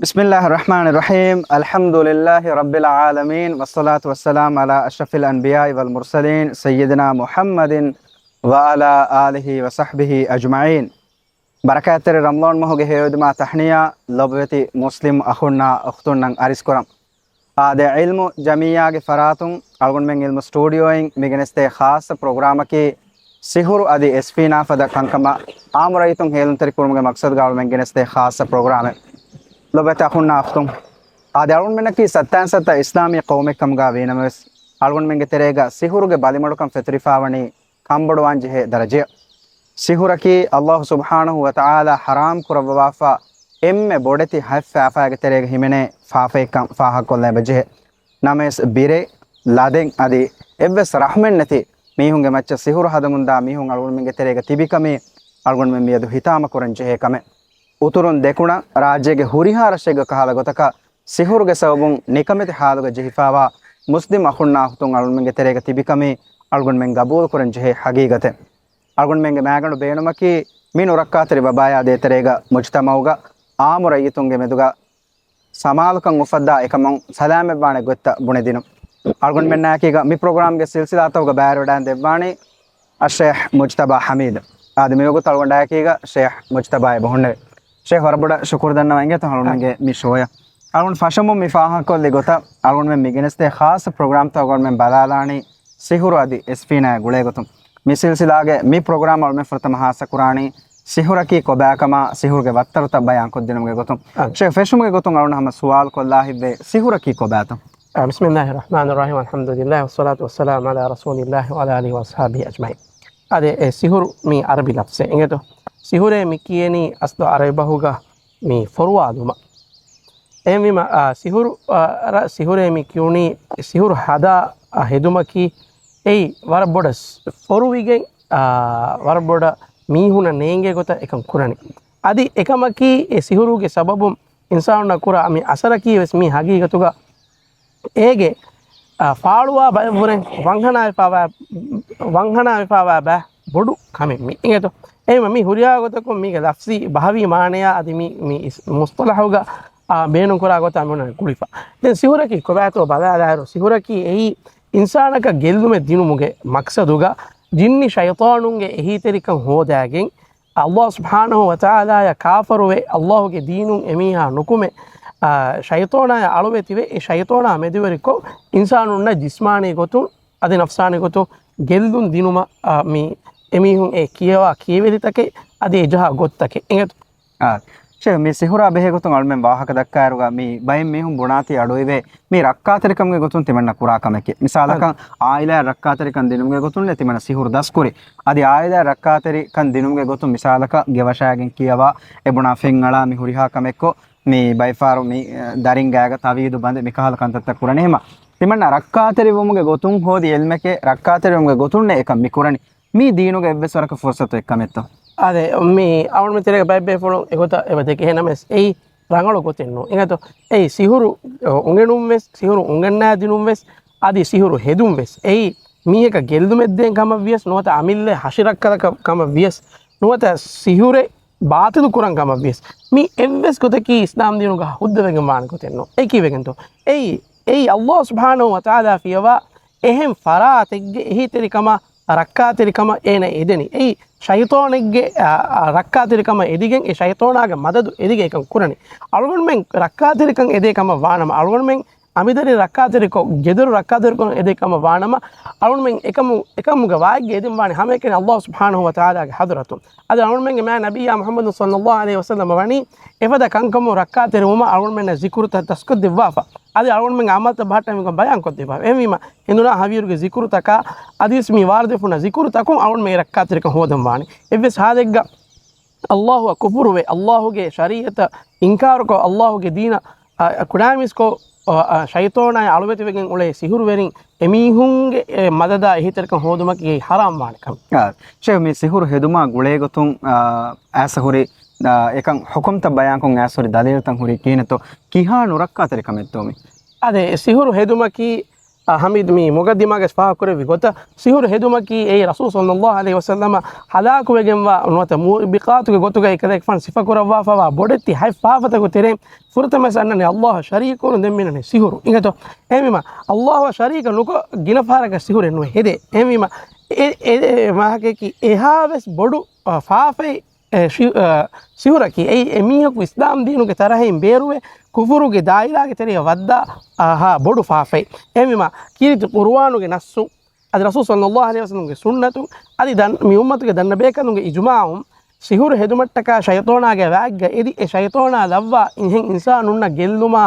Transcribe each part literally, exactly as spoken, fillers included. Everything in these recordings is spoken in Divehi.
بسم الله الرحمن الرحيم. الحمد لله رب العالمين، والصلاة والسلام على أشرف الأنبياء والمرسلين، سيدنا محمد وعلى آله وصحبه أجمعين. ބަރަކާތްތެރި ރަމަޟާން މަހުގެ ހެޔޮއެދުމާ ތަހްނިޔާ ލޮބުވެތި މުސްލިމް އަޚުންނާ އުޚްތުންނަށް އަރިސްކުރަން. އާދެ، ޢިލްމު ޖަމިއްޔާގެ ފަރާތުން އަޅުގަނޑުމެން ޢިލްމު ސްޓޫޑިއޯއިން މި ގެނެސްދޭ ޚާއްޞަ ޕްރޮގްރާމަކީ، ސިހުރު އަދި އެސްފީނާ ފަދަ ކަންކަމަށް އާއްމު ރައްޔިތުން ހޭލުންތެރި ކުރުމުގެ މަޤްޞަދުގަ އަޅުމެން ގެނެސްދޭ ޚާއްޞަ ޕްރޮގްރާމެއް. ލޮބުވެތި އަޚުންނާ އުޚްތުން، އާދެ، އަޅުގަނޑުމެންނަކީ ސައްތައިން ސައްތަ އިސްލާމީ ޤައުމެއް ކަމުގަ ވީނަމަވެސް، އަޅުގަނޑުމެންގެ ތެރޭގަ ސިހުރުގެ ބަލިމަޑުކަން ފެތުރިފާވަނީ ކަންބޮޑުވާން ޖެހޭ ދަރަޖައަށް. ސިހުރަކީ ﷲ ސުބްޙާނަހޫ ވަތަޢާލާ ޙަރާމް ކުރައްވަވާފަ އެންމެ ބޮޑެތި ހަތް ފާފައިގެ ތެރޭގަ ހިމެނޭ ފާފައެއްކަން ފާހަގަކޮށްލަން އެބަޖެހޭ. ނަމަވެސް ބިރެއް، ލަދެއް އަދި އެއްވެސް ރަޙްމެއް ނެތި މީހުންގެ މައްޗަށް ސިހުރު ހަދަމުންދާ މީހުން އަޅުގަނޑުމެންގެ ތެރޭގަ ތިބިކަމީ އަޅުގަނޑުމެން މިއަދު ހިތާމަކުރަން ޖެހޭ ކަމެއް. އުތުރުން ދެކުނަށް ރާއްޖޭގެ ހުރިހާ ރަށެއްގަ ކަހަލަ ގޮތަކަށް ސިހުރުގެ ސަބަބުން ނިކަމެތި ޙާލުގަ ޖެހިފާވާ މުސްލިމް އަޚުންނާ އުޚްތުން އަޅުގަނޑުމެންގެ ތެރޭގަ ތިބިކަމީ އަޅުގަނޑުމެން ގަބޫލުކުރަން ޖެހޭ ޙަޤީޤަތެއް. އަޅުގަނޑުމެންގެ މައިގަނޑު ބޭނުމަކީ މި ނުރައްކާތެރި ވަބާޔާ ދޭތެރޭގަ މުޖްތަމަޢުގަ ޢާއްމު ރައްޔިތުންގެ މެދުގަ ސަމާލުކަން އުފައްދާ އެކަމުން ސަލާމަތްވާނެ ގޮތްތައް ބުނެދިނުން. އަޅުގަނޑުމެންނާއެކީގަ މި ޕްރޮގްރާމްގެ ސިލްސިލާތަކުގަ ބައިވެރިވެޑައިން ދެއްވާނީ އައްޝައިޚް މުޖްތަބާ ޙަމީދު. އާދެ، މިވަގުތު އަޅުގަނޑާއެކީގަ ޝައިޚް މުޖްތަބާ އެބަ ހުންނެވި. ޝައިޚް ވަރަށް ބޮޑަށް ޝުކުރު ދަންނަވަން އިނގޭތޯ އަޅުގަނޑުމެންގެ މި ޝޯއަށް. އަޅުގަނޑު ފަށަމުން މި ފާހަގަކޮށްލި ގޮތަށް އަޅުގަނޑުމެން މި ގެނެސްދޭ ޚާއްޞަ ޕްރޮގްރާމްތައް އަޅުގަނޑުމެން ބަލާލާނީ ސިހުރު އަދި އެސްފީނާއާ ގުޅޭގޮތުން. މި ސިލްސިލާގެ މި ޕްރޮގްރާމް އަޅުމެން ފުރަތަމަ ޚާއްޞަކުރާނީ ސިހުރަކީ ކޮބާކަމާ، ސިހުރުގެ ވައްތަރުތައް ބަޔާންކޮށްދިނުމުގެ ގޮތުން. އަ. ޝޭޚް، ފެށުމުގެ ގޮތުން އަޅުން ހަމަ ސުވާލު ކޮށްލާ ހިތްވޭ، ސިހުރަކީ ކޮބާތޯ؟ އަ، بسم الله الرحمن الرحيم، الحمد لله، والصلاة والسلام على رسول الله وعلى آله وأصحابه أجمعين. އާދެ، އެ ސިހުރު މީ ޢަރަބި ލަފްޒެއް އިނގޭތޯ. ސިހުރޭ މި ކިޔެނީ އަސްލު ޢަރަބި ބަހުގަ މި ފޮރުވާލުމަށް. އެހެންވީމަ، އާ، ސިހުރު، އާ، ރަ-، ސިހުރޭ މި ކިޔުނީ، ސިހުރު ހަދާ، އާ، ހެދުމަކީ އެއީ ވަރަށް ބޮޑަށް ފޮރުވިގެން، އާ، ވަރަށް ބޮޑަށް މީހުނަށް ނޭނގޭ ގޮތަށް އެކަން ކުރަނީ. އަދި އެކަމަކީ އެ ސިހުރުގެ ސަބަބުން އިންސާނުންނަށް ކުރާ މި އަސަރަކީ ވެސް މީ ހަގީގަތުގަ އޭގެ، އާ، ފާޅުވާ ބައެއްވުރެ ވަންހަނާވެފާވާ، ވަންހަނާވެފާވާ ބަ-، ބޮޑު ކަމެއް މި އިނގޭތޯ. އެހެންވީމަ މި ހުރިހާ ގޮތަކުން މީގެ ލަފްޒީ ބަހަވީ މާނަޔާ އަދި މި، މި އިސް-، މުޞްޠަލަޙުގަ، އާ، ބޭނުންކުރާ ގޮތާ މި އޮންނަނީ ގުޅިފަ. ދެން ސިހުރަކީ ކޮބާތޯ ބަލާލާއިރު، ސިހުރަކީ އެއީ އިންސާނަކަށް ގެއްލުމެއް ދިނުމުގެ މަޤްޞަދުގަ ޖިންނި ޝައިޠާނުންގެ އެހީތެރިކަން ހޯދާގެން، ﷲ ސުބްޙާނަހޫ ވަތަޢާލާޔަށް ކާފަރުވެ، ﷲގެ ދީނުން އެމީހާ ނުކުމެ، އާ، ޝައިޠާނާޔަށް އަޅުވެތިވެ، އެ ޝައިޠާނާ މެދުވެރިކޮށް، އިންސާނުންނަށް ޖިސްމާނީ ގޮތުން އަދި ނަފްސާނީ ގޮތުން ގެއްލުން ދިނުމަށް، އާ، މި އެމީހުން އެ ކިޔަވާ ކިޔެވެރިތަކެއް އަދި އެ ޖަހާ ގޮތްތަކެއް އިނގޭތޯ. އާ، ޝޭޚް، މި ސިހުރާ ބެހޭ ގޮތުން އަޅުމެން ވާހަކަ ދައްކާއިރުގަ މި ބައެއް މީހުން ބުނާތީ އަޑުއިވޭ، މި ރައްކާތެރިކަމުގެ ގޮތުން ތިމަންނަ ކުރާ ކަމެކޭ. މިސާލަކަށް، އާ. އާއިލާއަށް ރައްކާތެރިކަން ދިނުމުގެ ގޮތުން ތިމަންނަ ސިހުރު ދަސްކުރި. އަދި އާއިލާއަށް ރައްކާތެރިކަން ދިނުމުގެ ގޮތުން މިސާލަކަށް ގެވަށާގެން ކިޔަވާ، އެބުނާ ފެން އަޅާ މި ހުރިހާ ކަމެއްކޮށް، މި ބައިފާރު މި، އަ، ދަރިން ގާގަ ތަވީދު ބަނދެ މިކަހަލަ ކަންތައްތައް ކުރަނީ. އެހެމަ ތިމަންނަ ރައްކާތެރިވުމުގެ ގޮތުން ހޯދި އެލްމެކޭ، ރައްކާތެރިވުމުގެ ގޮތުންނޭ އެކަން މި ކުރަނީ. މީ ދީނުގެ އެއްވެސް ވަރަކަށް ފުރުސަތު އެއްކަމެއްތޯ؟ އާދެ، މި އަޅުގަނޑު ތެރޭގަ ބައެއް ބޭފުޅުން އެގޮތަށް އެބަ ދެކެ. އެހެންނަމަވެސް އެއީ ރަނގަޅު ގޮތެއް ނޫން. އިނގޭތޯ؟ އެއީ ސިހުރު އުނގެނުން ވެސް، ސިހުރު އުނގަންނާ ދިނުން ވެސް، އަދި ސިހުރު ހެދުން ވެސް. އެއީ މީހަކަށް ގެއްލުމެއް ދޭން ކަމަށް ވިޔަސް، ނުވަތަ އަމިއްލަ ހަށިރައްކަލަކަށް ކަމަށް ވިޔަސް، ނުވަތަ ސިހުރެއް ބާޠިލު ކުރަން ކަމަށް ވިޔަސް، މި އެއްވެސް ގޮތަކީ އިސްލާމް ދީނުގަ ހުއްދަވެގެން ވާނެ ގޮތެއް ނޫން. އެ ކީއްވެގެންތޯ؟ އެއީ، އެއީ ﷲ ސުބްޙާނަހޫ ވަތަޢާލާ ފިޔަވާ އެހެން ފަރާތެއްގެ އެހީތެރިކަމަށް ރައްކާތެރިކަމަށް އޭނަ އެދެނީ. އެއީ ޝައިޠާނެއްގެ، އާ، އާ، ރައްކާތެރިކަމަށް އެދިގެން އެ ޝައިޠާނާގެ މަދަދު އެދިގެން އެކަން ކުރަނީ. އަޅުގަނޑުމެން ރައްކާތެރިކަން އެދޭ ކަމަށް ވާނަމަ، އަޅުގަނޑުމެން އަމިދަރި ރައްކާތެރިކޮށް، ގެދޮރު ރައްކާތެރިކޮށް އެދޭ ކަމަށް ވާނަމަ، އަޅުގަނޑުމެން އެކަމު، އެކަމުގެ ވާހަކަ އެދެން ވާނެ ހަމައެކަނި ﷲ ސުބްޙާނަހޫ ވަތަޢާލާގެ ޙަޟްރަތުން. އަދި އަޅުގަނޑުމެންގެ މާތް ނަބިއްޔާ މުޙައްމަދު ޞައްލައްލާހު ޢަލައިހި ވަސައްލަމަ ވަނީ އެފަދަ ކަންކަމުން ރައްކާތެރިވުމަށް އަޅުގަނޑުމެންނަށް ޒިކުރުތައް ދަސްކޮށްދެއްވާފަ. އަދި އަޅުގަނޑުމެންގެ ޢަމަލުތައް ބަހައްޓަން ބަޔާންކޮށްދެއްވާފަ. އެހެންވީމަ، ހެނދުނާ ހަވީރުގެ ޒިކުރުތަކާ، އަދިވެސް މި ވާރިދުވެފަ ހުންނަ ޒިކުރުތަކުން އަޅުގަނޑުމެން ރައްކާތެރިކަން ހޯދަން ވާނެ. އެއްވެސް ހާލެއްގަ ﷲއަށް ކުފުރުވެ، ﷲގެ ޝަރީޢަތަށް އިންކާރުކޮށް، ﷲގެ ދީނަށް، އަ، އަ، ކުޑައިމީސްކޮށް، އަ، އަ، ޝައިޠާނާއި އަޅުވެތިވެގެން އުޅޭ ސިހުރުވެރިން އެމީހުންގެ، އެ، މަދަދާ އެހީތެރިކަން ހޯދުމަކީ އެއީ ޙަރާމް ވާނެ ކަމެއް. އާ، ޝޭޚް، މި ސިހުރު ހެދުމާ ގުޅޭގޮތުން، އާ، އައިސް ހުރި، އާ، އެކަން ޙުކުމްތައް ބަޔާންކޮށް އައިސް ހުރި ދަލީލުތައް ހުރީ ކިހިނެއްތޯ؟ ކިހާ ނުރައްކާތެރި ކަމެއްތޯ މި؟ އާދެ، ސިހުރު ހެދުމަކީ އާ، ހަމީދު މި މުގައްދިމާގަސް ފާހަގަކުރެއްވި ގޮތަށް، ސިހުރު ހެދުމަކީ އެއީ ރަސޫލު ޞައްލައްލާހު ޢަލައިހި ވަސައްލަމަ ހަލާކުވެގެންވާ ނުވަތަ މޫބިޤާތުގެ ގޮތުގައި ކަލޭގެފާނު ސިފަކުރައްވާފައިވާ ބޮޑެތި ހަތް ފާފަތަކުގެ ތެރެއިން ފުރަތަމަވެސް އަންނަނީ ﷲ އަށް ޝަރީކުވުން ދެން މިނަނީ ސިހުރު. އިނގޭތޯ؟ އެހެންވީމަ، ﷲ އަށް ޝަރީކަށް ނުކޮށް ގިނަ ފަހަރަކަށް ސިހުރެއް ނުވެ ހެދޭ. އެހެންވީމަ، އެ، އެ، އެ ވާހަކަޔަކީ އެހާވެސް ބޮޑު، އަ، ފާފައެއް، އެ، ޝި-، އަ، ސިހުރަކީ. އެއީ އެ މީހަކު އިސްލާމް ދީނުގެ ތަރަހައިން ބޭރުވެ، ކުފުރުގެ ދާއިރާގެ ތެރެއަށް ވައްދާ، އަ، ހާ ބޮޑު ފާފައެއް. އެހެންވީމަ، ކީރިތި ޤުރުއާނުގެ ނައްސު، އަދި ރަސޫލު ޞައްލައްލާހު ޢަލައިހި ވަސައްލަމްގެ ސުންނަތުން، އަދި ދަން-، މި އުއްމަތުގެ ދަންނަ ބޭކަލުންގެ އިޖުމާޢުން، ސިހުރު ހެދުމަށްޓަކާ ޝައިޠާނާގެ ވާތްގަ އެދި، އެ ޝައިޠާނާ ލައްވާ އިންހެން އިންސާނުންނަށް ގެއްލުމާ،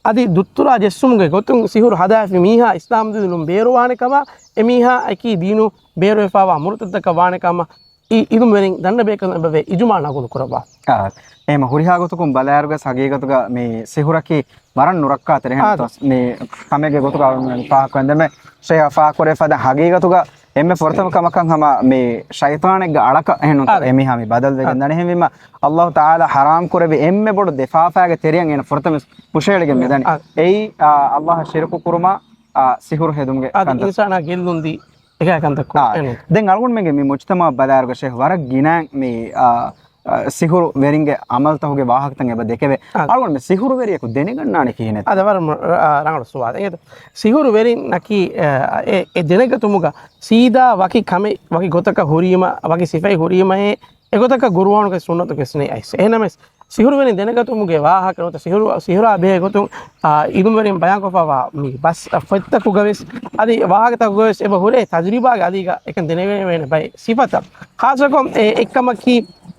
އަދި ދުއްތުރާ ޖެއްސުމުގެ ގޮތުން ސިހުރު ހަދާފި މީހާ އިސްލާމް ދީނުން ބޭރުވާނެ ކަމާ، އެ މީހާ އެކީ ދީނު ބޭރުވެފައިވާ މުރުތައްދަކަށް ވާނެ ކަމަށް އި-، އިލްމުވެރިން ދަންނަ ބޭކަލުން އެބަވޭ އިޖުމާޢު ނަގުލު ކުރައްވާ. އާ، އެހެން ހުރިހާ ގޮތަކުން ބަލާއިރުގަސް ހަގީގަތުގަ މި ސިހުރަކީ ވަރަށް ނުރައްކާތެރި. އެހެން އާދެ. މި ކަމެއްގެ ގޮތުގަ ފާހަގަކޮށް ދެމެ ޝެއިޚާ ފާހަގަކުރެފަދަ ހަގީގަތުގަ އެންމެ ފުރަތަމަ ކަމަކަށް ހަމަ މި ޝައިޠާނެއްގެ އަޅަކަށް އެހެން އާދެ. އެމީހާ މި ބަދަލުވެގެން އާދެ. ދާނެ. އެހެންވީމަ، ﷲ ތަޢާލާ ޙަރާމް ކުރެއްވި އެންމެ ބޮޑު ދެ ފާފާގެ ތެރެއަށް އޭނަ ފުރަތަމަ ހުށަހެޅިގެން މިދަނީ. އާދެ. އެއީ، އާ، ﷲ އަށް ޝިރުކު ކުރުމާ، އާ، ސިހުރު ހެދުމުގެ އާދެ، ކަންތައް. އިންސާނާ ގެއްލުން ދީ އެކަހަލަ ކަންތައް ކުރުން. އާ، އެން. ދެން އަޅުގަނޑުމެންގެ މި މުޖްތަމަޢަށް ބަލާއިރުގަ ޝޭޚް ވަރަށް ގިނައިން މި، އާ، އާ، ސިހުރު ވެރިންގެ ޢަމަލުތަކުގެ ވާހަކަތައް އެބަ ދެކެވޭ. އާ. އަޅުގަނޑު މި ސިހުރު ވެރިޔަކު ދެނެގަންނާނީ ކިހިނެއް؟ އާދެ، ވަރަށް މަ-، އާ، ރަނގަޅު ސުވާލެއް. އެނގޭތޯ؟ ސިހުރު ވެރިންނަކީ، އާ، އެ، އެ ދެނެގަތުމުގަ ސީދާ ވަކި ކަމެއް، ވަކި ގޮތަކަށް ހުރީމަ، ވަކި ސިފައެއް ހުރީމައޭ، އެގޮތަކަށް ޤުރުއާނުގެ ސުންނަތުގެ ސިނެއް އައިސް. އެހެންނަމަވެސް، ސިހުރުވެރިން ދެނެގަތުމުގެ ވާހަކަ ނުވަތަ ސިހުރު، ސިހުރާ ބެހޭ ގޮތުން، އާ، އިލްމުވެރިން ބަޔާންކޮށްފައިވާ މި ބަސް ފޮތްތަކުގަވެސް، އަދި ވާހަކަތަކުގަވެސް އެބަ ހުރޭ ތަޖުރިބާގެ އަލީގަ އެކަން ދެނެވޭނެ ބައެއް ސިފަތައް. ޚާއްޞަކޮށް އެ އެއްކަމަކީ،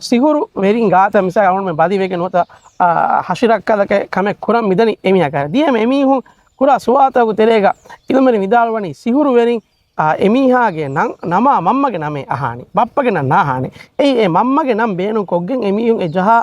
ސިހުރުވެރިން ގާތަށް މިސާލަށް އަޅުގަނޑުމެން ބަލިވެގެން ނުވަތަ، އާ، ހަށިރައްކަލަކަށް ކަމެއް ކުރަން މިދަނީ އެމީހަކާ. ދިޔަ އެމީހުން ކުރާ ސުވާލުތަކުގެ ތެރޭގަ އިލްމުވެރިން ވިދާޅުވަނީ ސިހުރުވެރިން އާ، އެމީހާގެ ނަން ނަމާ މަންމަގެ ނަމޭ އަހާނީ. ބައްޕަގެ ނަން ނާހާނެ. އެއީ އެ މަންމަގެ ނަން ބޭނުން ކޮށްގެން އެމީހުން އެ ޖަހާ،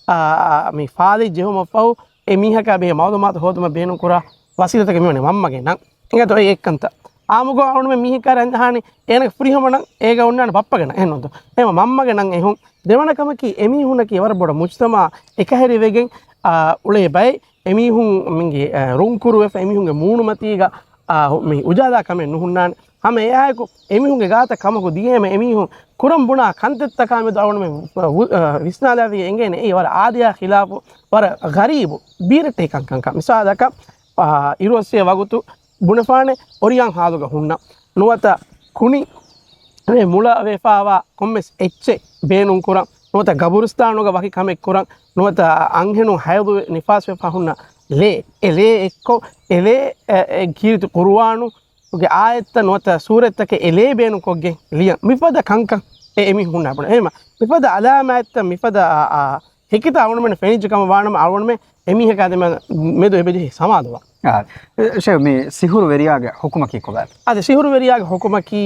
އާ، އާ، މި ފާލި ޖެހުމަށްފަހު އެ މީހަކާ ބެހޭ މައުލޫމާތު ހޯދުމަށް ބޭނުން ކުރާ ވަސީލަތަކެއް މިވަނީ މަންމަގެ ނަން. އެނގޭތޯ އެ އެއްކަންތައް. އާއްމުކޮށް އަޅުގަނޑުމެން މީހަކާ ނަން އަހާނީ އޭނަގެ ފުރިހަމަ ނަން އޭގަ އޮންނާނެ ބައްޕަގެ ނަން. އެހެން ނޫންތޯ؟ އެހެންވީމަ މަންމަގެ ނަން އެހުން. ދެވަނަ ކަމަކީ އެމީހުންނަކީ ވަރަށް ބޮޑަށް މުޖްތަމަޢަށް އެކަހެރިވެގެން، އާ، އުޅޭ ބައެއް. އެމީހުންގެ، އާ، ރުންކުރުވެފަ އެމީހުންގެ މޫނުމަތީގަ، އާ، މި އުޖާލާ ކަމެއް ނުހުންނާނެ. ހަމަ އެއާއެކު އެމީހުންގެ ގާތަށް ކަމަކު ދިޔައިމަ އެމީހުން ކުރަން ބުނާ ކަންތައްތަކާ މެދު އަޅުގަނޑުމެން ވި-، އާ، ވިސްނާލާފައި އެނގޭނެ އެއީ ވަރަށް އާދަޔާ ޚިލާފު، ވަރަށް ޣަރީބު، ބީރައްޓެހި ކަންކަން. މިސާލަކަށް، އާ، އިރުއޮއްސޭ ވަގުތު ބުނެފާނެ އޮރިޔާން ހާލުގަ ހުންނަ ނުވަތަ ކުނި މުޅަ ވެފާވާ ކޮންމެސް އެއްޗެއް ބޭނުން ކުރަން، ނުވަތަ ގަބުރުސްތާނުގަ ވަކި ކަމެއް ކުރަން، ނުވަތަ އަންހެނުން ހައިޟު ނިފާސް ވެފަ ހުންނަ ލޭ، އެ ލޭ އެއްކޮށް، އެ ލޭ، އެ، އެ ކީރިތި ޤުރުއާނުގެ އާޔަތްތައް ނުވަތަ ސޫރަތްތަކެއް އެ ލޭ ބޭނުން ކޮށްގެން ލިޔަން. މިފަދަ ކަންކަން އެ އެމީހުން ހުންނާ ބުނެ. އެހެންވީމަ، މިފަދަ އަލާމާތްތައް، މިފަދަ، އާ، އާ، ހެކިތައް އަޅުގަނޑުމެން ފެނިއްޖެ ކަމަށް ވާނަމަ، އަޅުގަނޑުމެން އެމީހަކާ ދެމެ-، މެދު އެބަޖެހި ސަމާލުވާ. އާ، ޝޭޚް، މި ސިހުރު ވެރިޔާގެ ޙުކުމަކީ ކޮބާތަ؟ އާދެ، ސިހުރު ވެރިޔާގެ ޙުކުމަކީ،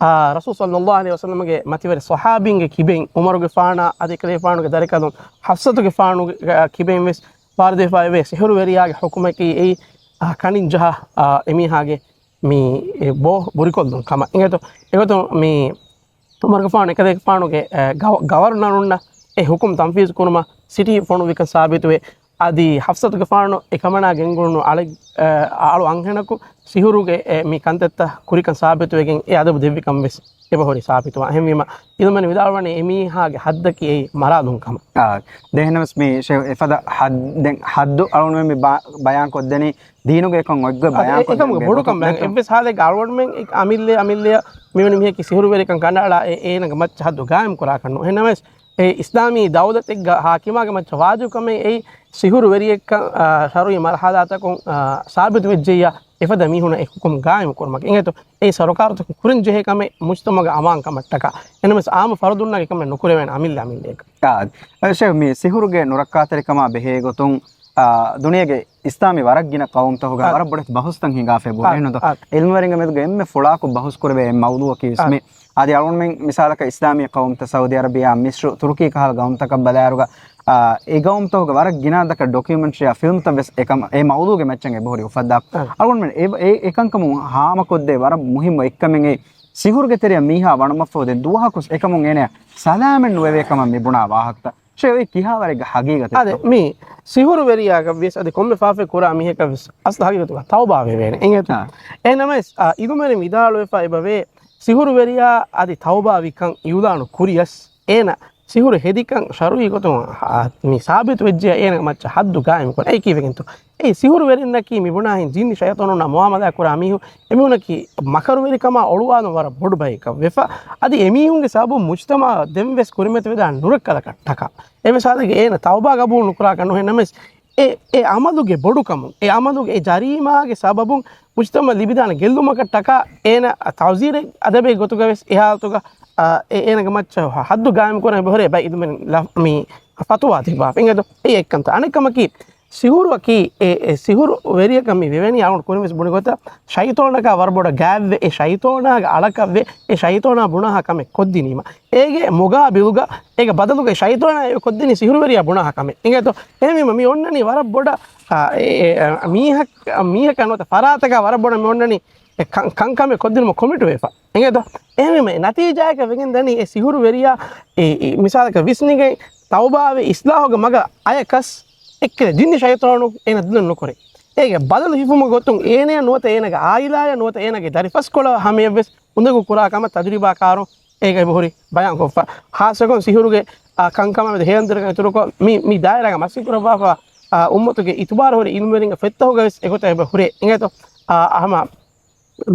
އާ، ރަސޫލު ޞައްލައްލާހު ޢަލައިހި ވަސައްލަމްގެ މަތިވެރި ޞަޙާބީންގެ ކިބައިން، ޢުމަރުގެފާނާ އަދި އެކަލޭފާނުގެ ދަރިކަލުން ޙަފްޞަތުގެފާނުގެ، އާ، ކިބައިން ވެސް ވާރިދުވެފައިވޭ. ސިހުރު ވެރިޔާގެ ޙުކުމަކީ އެއީ، އާ، ކަނިން ޖަހާ، އާ، އެމީހާގެ މި، އެ، ބޯ ބުރިކޮށްލުން ކަމަށް. އިނގޭތޯ، އެގޮތުން މި ޢުމަރުގެފާނު އެކަލޭގެފާނުގެ، އެ، ގަވަ-، ގަވަރުނަރުންނަށް އެ ޙުކުމް ތަންފީޒު ކުރުމަށް ސިޓީ ފޮނުއްވިކަން ސާބިތުވެ، އަދި ޙަފްޞަތުގެފާނު އެކަމަނާ ގެންގުޅުނު އަޅެ-، އަ-، އަޅު އަންހެނަކު ސިހުރުގެ އެ މި ކަންތައްތައް ކުރިކަން ސާބިތުވެގެން އެ އަދަބު ދެއްވިކަން ވެސް އެބަހުރި ސާބިތުވާ. އެހެންވީމަ، ޢިލްމުވެރިން ވިދާޅުވަނީ އެމީހާގެ ޙައްދަކީ އެއީ މަރާލުން ކަމަށް. އާ، ދެން އެހެނަސް މި ޝޭޚް އެފަދަ ޙައްދެއް، ޙައްދު އަޅުގަނޑުމެން މި ބަ-، ބަޔާން ކޮށްދެނީ ދީނުގެ އެކަން އޮތްގޮތް އަދި ބަޔާން އެ-، ކޮށްދޭން އެކަމުގެ ބޭ ބޮޑުކަމެއް ގޮތަކަށް. އެއްވެސް ހާލެއްގަ އަޅުގަނޑުމެން އެ-، އަމިއްލައަށް، އަމިއްލައަށް މިވެނި މީހަކީ ސިހުރުވެރިކަން ކަނޑައަޅާ އެ-، އޭނަގެ މައްޗަށް ޙައްދު ޤާއިމް ކުރާކަށް ނޫން. އެހެންނަމަވެސް، އެ އިސްލާމީ ދައުލަތެއްގަ ޙާކިމާގެ މައްޗަށް ވާޖިބުކަމެއް އެއީ ސިހުރުވެރިއެއްކަން، އާ، ޝަރުޢީ މަރުޙަލާތަކުން، އާ، ސާބިތުވެއްޖެއްޔާ އެފަދަ މީހުނަށް އެ ޙުކުމް ޤާއިމު ކުރުމަކީ. އިނގޭތޯ، އެއީ ސަރުކާރުތަކުން ކުރަންޖެހޭ ކަމެއް މުޖްތަމަޢުގެ އަމާން ކަމަށްޓަކާ. އެހެންނަމަވެސް ޢާއްމު ފަރުދުންނަށް އެކަމެއް ނުކުރެވޭނެ އަމިއްލަ އަމިއްލައަކަށް. އާ، ޝޭޚް މި ސިހުރުގެ ނުރައްކާތެރިކަމާ ބެހޭ ގޮތުން، އާ، ދުނިޔޭގެ އިސްލާމީ ވަރަށް ގިނަ ޤައުމުތަކުގަ އާ. ވަރަށް ބޮޑެތި ބަހުސްތައް ހިނގާފައި ބުނެ. އާ. އެހެންނުތޯ؟ އާ. ޢިލްމުވެރިންގެ މެދުގަ އެންމެ ފުޅާކޮށް ބަހުސް ކުރެވޭ އެއް މައުޟޫޢަކީ ވެސް އާ. މި. އަދި އަޅުގަނޑުމެން މިސާލަކަށް އިސްލާމީ ޤައުމުތައް ސައުދީ ޢަރަބިއާ، މިޞްރު، ތުރުކީ ކަހަލަ ޤައުމުތަކަށް ބަލާއިރުގަ، އާ، އެ ޤައުމުތަކުގަ ވަރަށް ގިނަ ދަކަށް ޑޮކިއުމެންޓްރީއާ ފިލްމްތައް ވެސް އެކަމަށް، އެ މައުޟޫޢުގެ މައްޗަށް އެބަހުރި އުފައްދާ. އާ. އަޅުގަނޑުމެން އެ، އެ، އެކަންކަމުން ހާމަކޮށްދޭ ވަރަށް މުހިއްމު އެއްކަމެއް އެއީ، ސިހުރުގެ ތެރެއަށް މީހާ ވަނުމަށްފަހު ދެން ދުވަހަކު އެކަމުން އޭނަޔަށް ސަލާމަތް ނުވެވޭ ކަމަށް މި ބުނާ ވާހަކަތައް. ޝޭޚް، ކިހާވަރެއްގެ ހަގީގަތެއްތޯ؟ އާދެ، މި ސިހުރުވެރިޔާގަ ވިޔަސް އަދި ކޮންމެ ފާފައެއް ކުރާ މީހަކަށް ވެސް އަސްލު ހަގީގަތުގަ ތައުބާ ވެވޭނެ. އިނގޭތޯ؟ އާ. އެހެންނަމަވެސް، އާ، އިލްމުވެރިން ވިދާޅުވެފަ އެބަވޭ، ސިހުރުވެރިޔާ އަދި ތައުބާވިކަން އިއުލާނު ކުރިޔަސް، އޭނަ ސިހުރު ހެދިކަން ޝަރުއީ ގޮތުން، އާ، މި ސާބިތު ވެއްޖެ އޭނަ މައްޗަށް ހައްދު ގާއިމް ކުރަން. އެއީ ކީއްވެގެންތޯ؟ އެއީ ސިހުރުވެރިންނަކީ މި ބުނާހިން ޖިންނި ޝައިޠާނުންނާ މުއާމަލާ ކުރާ މީހުން. އެމީހުންނަކީ މަކަރުވެރިކަމާ އޮޅުވާލުން ވަރަށް ބޮޑު ބައެއްކަން ވެފަ، އަދި އެމީހުންގެ ސަބަބުން މުޖްތަމަޢަށް ދެން ވެސް ކުރިމަތިވެދާނެ ނުރައްކަލަކަށް ޓަކާ. އެ މިސާލެއްގެ އޭނަ ތައުބާ ގަބޫލު ނުކުރާކަށް ނުހެންނަމެސް، އެ، އެ ޢަމަލުގެ ބޮޑުކަމުން، އެ ޢަމަލުގެ އެ ޖަރީމާގެ ސަބަބުން މުޖްތަމަޢަށް ލިބިދާނެ ގެއްލުމަކަށް ޓަކާ އޭނަ ތަޢުޒީރެއް އަދަބެއް ގޮތުގަ ވެސް އެ ހާލަތުގަ، އާ، އެ އޭނަގެ މައްޗަށް ހައްދު ގާއިމް ކުރަން އެބަހުރޭ ބައި އިލްމުވެރިން މި ފަތުވާ ދެއްވާފަ. އިނގޭތޯ؟ އެއީ އެއްކަންތައް. އަނެއްކަމަކީ، ސިހުރުއަކީ އެ، އެ ސިހުރު ވެރިޔަކަށް މި ވެވެނީ އަޅުގަނޑު ކުރިން ވެސް ބުނި ގޮތަށް ޝައިޠާނަކާ ވަރަށް ބޮޑަށް ގާތްވެ، އެ ޝައިޠާނާގެ އަޅަކަށްވެ، އެ ޝައިޠާނާ ބުނާހާ ކަމެއް ކޮށްދިނީމަ، އޭގެ މުގާބިލުގަ، އޭގެ ބަދަލުގަ އެ ޝައިޠާނާ އެ ކޮށްދިނީ ސިހުރުވެރިޔާ ބުނާހާ ކަމެއް. އިނގޭތޯ؟ އެހެންވީމަ މި އޮންނަނީ ވަރަށް ބޮޑަށް، އާ، އެ، އެ، އެ، މީހަކަށް، މީހަކަށް ނުވަތަ ފަރާތަކާ ވަރަށް ބޮޑަށް މި އޮންނަނީ އެ ކަން، ކަންކަމެއް ކޮށްދިނުމަށް ކޮމިޓުވެފަ. އިނގޭތޯ؟ އެހެންވީމަ ނަތީޖާއަކަށް ވެގެން ދަނީ އެ ސިހުރުވެރިޔާ އެ، އެ، މިސާލަކަށް ވިސްނިގެން ތައުބާވެ އިސްލާހުގެ މަގަށް އަޔަކަސް އެއްކެލެ ޖިންނި ޝައިޠާނު އޭނަ ދުލަން ނުކުރޭ. އޭގެ ބަދަލު ހިފުމުގެ ގޮތުން އޭނަޔަށް ނުވަތަ އޭނަގެ އާއިލާޔަށް ނުވަތަ އޭނަގެ ދަރިފަސްކޮޅަށް ހަމަޔަށްވެސް އުނދަގޫ ކުރާ ކަމަށް ތަޖުރިބާކާރުން އޭގަ އެބަހުރި ބަޔާންކޮށްފަ. ޚާއްޞަކޮށް ސިހުރުގެ، އާ، ކަންކަމާމެދު ހޭލަންތެރިކަން އިތުރުކޮށް މި، މި ދާއިރާގަ މަސައްކަތް ކުރައްވާފަ، އާ، އުއްމަތުގެ އިތުބާރު ހުރި އިލްމުވެރިންގެ ފޮތްތަކުގަ ވެސް އެގޮތަށް އެބަ ހުރޭ. އިނގޭތޯ؟ އާ، ހަމަ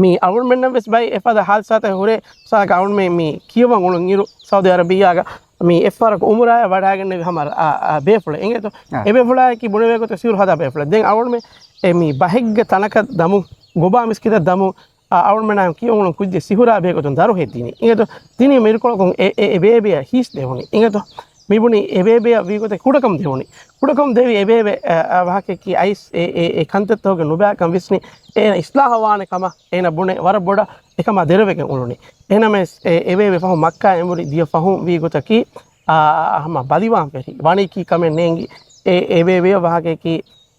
މި އަޅުގަނޑުމެންނަށް ވެސް ބައި އެފަދަ ހާދިސާތައް ހުރޭ. މިސާލަކަށް އަޅުގަނޑުމެން މި ކިޔަވަން އުޅުނު އިރު ސައުދީ އަރަބިއްޔާގަ މި އެއްފަހަރަކު އުމުރާއަށް ވަޑައިގެންނެވި ހަމަ، އާ، އާ، ބޭފުޅެއް. އިނގޭތޯ؟ އާ. އެ ބޭފުޅާއަކީ ބުނެވޭ ގޮތަށް ސިހުރު ހަދާ ބޭފުޅެއް. ދެން އަޅުގަނޑުމެން އެ މި ބަހެއްގެ ތަނަކަށް ދަމު، ގޮބާ މިސްކިތަށް ދަމު، އާ، އަޅުގަނޑުމެންނާ ކިޔަވަން އުޅުނު ކުއްޖެއް ސިހުރާ ބެހޭ ގޮތުން ދަރުހެއް ދިނީ. އިނގޭތޯ؟ ދިނީމަ އިރުކޮޅަކުން އެ، އެ، އެ ބޭބެއަށް ހީސް ދެވުނީ. އިނގޭތޯ؟ މި ބުނީ އެ ބޭބެއަށް ވީ ގޮތެއް ކުޑަކަމުން ދެވުނީ. ކުޑަކަމުން ދެވި އެ ބޭބެ، އަ، އަ، ވާހަކައަކީ އައިސް އެ، އެ، އެ ކަންތައްތަކުގެ ނުބައިކަން ވިސްނި އޭނަ އިސްލާހަށް ވާނެ ކަމަށް އޭނަ ބުނެ ވަރަށް ބޮޑަށް އެކަމާ ދެރަވެގެން އުޅުނީ. އެހެންނަމަވެސް އެ، އެ ބޭބެ ފަހުން މައްކާ އެނބުރި ދިޔަ ފަހުން ވީ ގޮތަކީ، އާ، ހަމަ ބަލިވާން ފެށި. ވަނީ ކީ ކަމެއް ނޭނގި. އެ، އެ ބޭބެއަށް ވާހަކައަކީ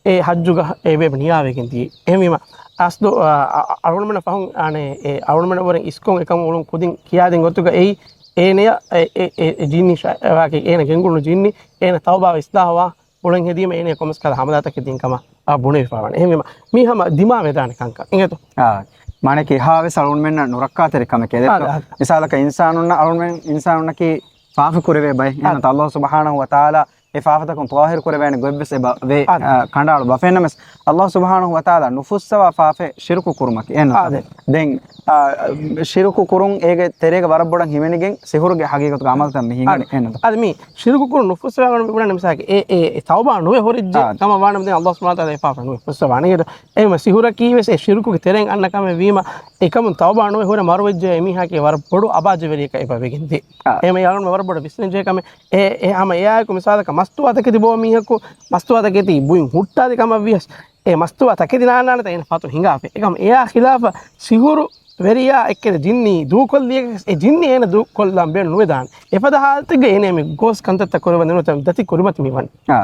އެ ޙައްޖުގަ އެ ބޭބެ ނިޔާވެގެން ދިޔައީ. އެހެންވީމަ، އަސްލު، އަ، އަ، އަޅުގަނޑުމެންނަށް ފަހުން، އަނެއް، އެ އަޅުގަނޑުމެންނަށް ވުރެ އިސްކޮށް އެކަމު އުޅުން ކުދިން ކިޔާދިން ގޮތުގަ އެއީ، އޭނަޔަށް އެ، އެ، އެ، އެ ޖިންނި ޝަ-، އެ ވާހަކަ އޭނަ ގެންގުޅުނު ޖިންނި، އޭނަ ތައުބާވެ އިސްލާހަށް ވާ، އުޅެން ހެދީމަ އޭނަ ކޮންމެސް ކަހަލަ ހަމަލާތަކެއް ދިން ކަމަށް އަ، ބުނެވިފަވާނެ. އެހެންވީމަ، މީ ހަމަ ދިމާވެދާނެ ކަންކަން. އިނގޭތޯ؟ އާ، މާނައަކީ އެހާވެސް އަޅުގަނޑުމެންނަށް ނުރައްކާތެރި ކަމެކޭ. އާ، އާ. މިސާލަކަށް އިންސާނުންނަށް އަޅުގަނޑުމެން އިންސާނުންނަކީ ފާފަ ކުރެވޭ ބައެއް. އާ. އެހެން އަﷲ ސުބްޙާނަހޫ ވަތަޢާލާ އެ ފާފަތަކުން ޠާހިރު ކުރެވޭނެ ގޮތްވެސް އެބަ ވޭ، އާ. އަ، ކަނޑައަޅު ބަފެންނަމެސް، އަﷲ ސުބްޙާނަހޫ ވަތަޢާލާ ނުފުއްސަވާ ފާފައެއް ޝިރުކު ކުރުމަކީ. އެހެން އާ، ދެން، އާ، ޝިރުކު ކުރުން އޭގެ ތެރޭގަ ވަރަށް ބޮޑަށް ހިމެނިގެން ސިހުރުގެ ހަގީގަތުގެ އަމަލުތައް މި ހިނގަނީ. އާ. އެހެން އަދި މި ޝިރުކު ކުރުން ނުފުއްސަވާ ގަނޑު މި ބުނަނީ މިސާލަކަށް އެ، އެ، އެ ތައުބާ ނުވެ ހުރެއްޖެ އާ. ކަމަށް ވާނަމަ ދެން އަﷲ ސުބްޙާނަހޫ ވަތަޢާލާ އެ ފާފަ ނުވެ ފުއްސަވާނެ. އެހެން އެ މަ ސިހުރަކީ ވެސް އެ ޝިރުކުގެ ތެރެއިން އަންނަ ކަމެއް ވީމަ، އެކަމުން ތައުބާ ނުވެ ހުރެ މަރުވެއްޖެ އެ މީހާއަކީ ވަރަށް ބޮޑު އަބާ ޖެވެރިއެއް ކަމަށް އެބަ ވެގެން ދޭ. އާ. އެހެން އަޅުގަނޑު ވަރަށް ބޮޑަށް ވިސްނަން ޖެހޭ ކަމެއް. އެ، އެ ހަމަ އެއާއެކު މިސާލަކަށް މަސްތުވާ ތަކެތި ބޯ މީހަކު މަސްތުވާ ތަކެތި ބުއިން ހުއްޓާދި ކަމަށް ވިޔަސް، އެ މަސްތުވާ ތަކެތި ނާންނާނެތަ އޭނަ ފަތު ހިނގާފަ. އެކަމް އެއާ ޚިލާފަށް ސިހުރު ވެރިޔާ އެއްކެރެ ޖިންނީ ދޫކޮށްލިޔަސް އެ ޖިންނީ އޭނަ ދޫކޮށްލާން ބޭނުން ނުވެދާނެ. އެފަދަ ހާލަތެއްގަ އޭނަ މި ގޯސް ކަންތައްތައް ކުރެވެން ނުވަތަ ދަތި ކުރިމަތި މި ވަނީ. އާ،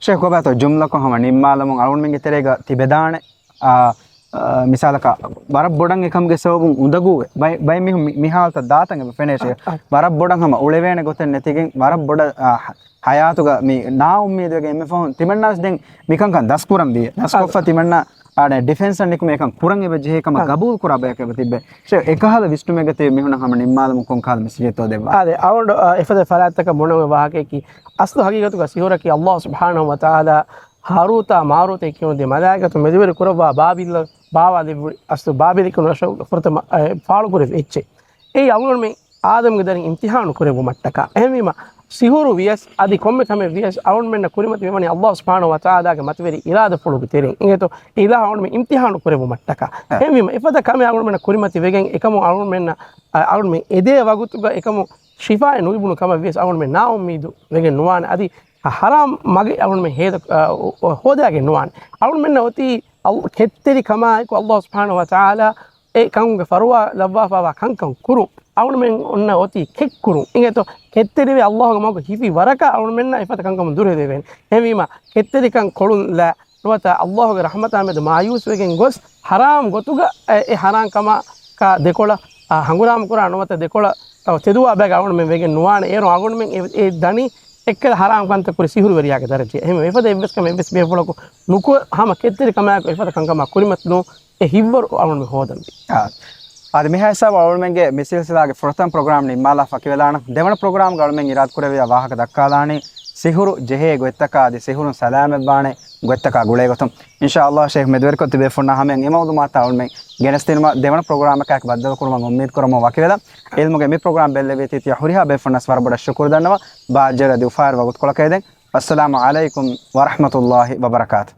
ޝޭޚް ކޮބާތޯ ޖުމްލަކޮށް ހަމަ ނިންމާލަމުން އަޅުގަނޑުމެންގެ ތެރޭގަ ތިބެދާނެ. އާ، އާ، މިސާލަކަށް ވަރަށް ބޮޑަށް އެކަމުގެ ސަބަބުން އުނދަގޫވެ ބައެއް، ބައެއް މީހުން މި، މި ހާލަތަށް ދާތަން އެބަ ފެނޭށޭ. އާ، އާ. ވަރަށް ބޮޑަށް ހަމަ އުޅެވޭނެ ގޮތެއް ނެތިގެން ވަރަށް ބޮޑަށް، އާ، ހަ-، ހަޔާތުގަ މި ނާއުއްމީދުވެގެން އެންމެ ފަހުން ތިމަންނާވެސް ދެން މިކަންކަން ދަސްކުރަން ވީ. ދަސްކޮށްފަ އާ. ތިމަންނާ އާނެ ޑިފެންސަށް ނިކުމެ އެކަން ކުރަން އެބަ ޖެހޭ ކަމަށް އާ. ގަބޫލު ކުރާ ބަޔަކަށް އެބަ ތިއްބެ. ޝޭ، އެކަހަލަ ވިސްނުމެއްގަ ތިބި މީހުންނަށް ހަމަ ނިންމާލަމުން ކޮން ކަހަލަ މެސެޖެއްތޯ ދެއްވާ؟ އާދެ، އަޅުގަނޑު، އާ، އެފަދަ ފަރާތްތަކަށް ބުނެވޭ ވާހަކައަކީ، އަސްލު ހަގީގަތުގަ ސިހުރަކީ އަﷲ ސުބްޙާނަހޫ ވަތަޢާލާ ހާރޫތާ މާރޫތޭ ކިޔުނު ދެ މަލާއިކަތު މެދުވެރި ކުރައްވާ ބާބިލަށް ބާވާލެއްވި އަސްލު ބާބިލް ކިޔުނު ރަށަށް ފުރަތަމަ، އެ، ފާޅުކުރެއްވި އެއްޗެއް. އެއީ އަޅުގަނޑުމެން އާދަމްގެ ދަރިން އިމްތިޙާނު ކުރެއްވުމަށްޓަކާ. އެހެންވީމަ، ސިހުރު ވިޔަސް އަދި ކޮންމެ ކަމެއް ވިޔަސް އަޅުގަނޑުމެންނަށް ކުރިމަތި ވެވަނީ އަﷲ ސުބްޙާނަހޫ ވަތަޢާލާގެ މަތިވެރި އިރާދަފުޅުގެ ތެރެއިން. އިނގޭތޯ؟ އެ އިލާހު އަޅުގަނޑުމެން އިމްތިޙާނު ކުރެއްވުމަށްޓަކާ. އެ. އެހެންވީމަ، އެފަދަ ކަމެއް އަޅުގަނޑުމެންނަށް ކުރިމަތި ވެގެން އެކަމުން އަޅުގަނޑުމެން އެދޭ ވަގުތުގަ އެކަމުން ޝިފާއެއް ނުލިބުނު ކަމަށް ވިޔަސް އަޅުގަނޑުމެން ނާއުއްމީދު ވެގެން ނުވާނެ. އަދި ހަރާމް މަގެއް އަޅުގަނޑުމެން ހޭދަ-، އަ، އޮ-، އޮ-، ހޯދާގެން ނުވާނެ. އަޅުގަނޑުމެންނަށް އޮތީ އަލް-، ކެތްތެރިކަމާއެކު އަﷲ ސުބްޙާނަހޫ ވަތަޢާލާ އެ ކަމުގެ ފަރުވާ ލައްވާފައިވާ ކަންކަން ކުރުން. އަޅުގަނޑުމެން އޮންނަ އޮތީ ކެތްކުރުން. އިނގޭތޯ؟ ކެތްތެރިވެ އަﷲގެ މަގު ހިފި ވަރަކަށް އަޅުގަނޑުމެންނަށް އެފަދަ ކަންކަމުން ދުރުހެލިވެވޭނެ. އެހެންވީމަ، ކެތްތެރިކަން ކޮޅުން ލަ ނުވަތަ އަﷲގެ ރަޙްމަތާ މެދު މާޔޫސްވެގެން ގޮސް، ހަރާމް ގޮތުގަ އެ، އެ ހަރާމް ކަމަކާ ދެކޮޅަށް، އާ، ހަނގުރާމަ ކުރާ ނުވަތަ ދެކޮޅަށް، އާ، ތެދުވާ ބަޔަކަށް އަޅުގަނޑުމެން ވެގެން ނުވާނެ. އޭރު އަޅުގަނޑުމެން އެ، އެ ދަނީ އެއްކަލަ ހަރާމް ކަންތައް ކުރި ސިހުރުވެރިޔާގެ ދަރަޖަ. އެހެން އެފަދަ އެއްވެސް ކަމެއް އެއްވެސް ބޭފުޅަކު ނުކުރެ ހަމަ ކެތްތެރި ކަމާއެކު އެފަދަ ކަންކަމާ ކުރިމަތި ނޫން. އެ ހިތްވަރު އަޅުގަނޑުމެން ހޯދަންވީ. އާ. އަދި މިހާ ހިސާބު އަޅުމެންގެ މި ސިލްސިލާގެ ފުރަތަމަ ޕްރޮގްރާމް ނިންމާލާ ފަކިވެލާނަން. ދެވަނަ ޕްރޮގްރާމްގަ އަޅުމެން އިރާދަކުރެއްވިޔާ ވާހަކަ ދައްކާލާނީ ސިހުރު ޖެހޭ ގޮތްތަކާ އަދި ސިހުރުން ސަލާމަތްވާނެ ގޮތްތަކާ ގުޅޭގޮތުން. އިންޝާﷲ ޝޭޚް މެދުވެރިކޮށް ތިބޭފުންނާ ހަމަޔަށް އެ މައުލޫމާތާ އަޅުމެން ގެނެސްދިނުމަށް ދެވަނަ ޕްރޮގްރާމަކާއެކު ބައްދަލުކުރުމަށް އުއްމީދުކުރަމުން ވަކިވެލަން. އިލްމުގެ މި ޕްރޮގްރާމް ބެއްލެވީތީ ތިޔަ ހުރިހާ ބޭފުންނަސް ވަރަށް ބޮޑަށް ޝުކުރު ދަންނަވަން. ބާއްޖަވެރި އަދި އުފާވެރި ވަގުތުކޮޅަކަށް އެދެން. އައްސަލާމު ޢަލައިކުމް ވަރަޙްމަތުﷲ ވަބަރަކާތު.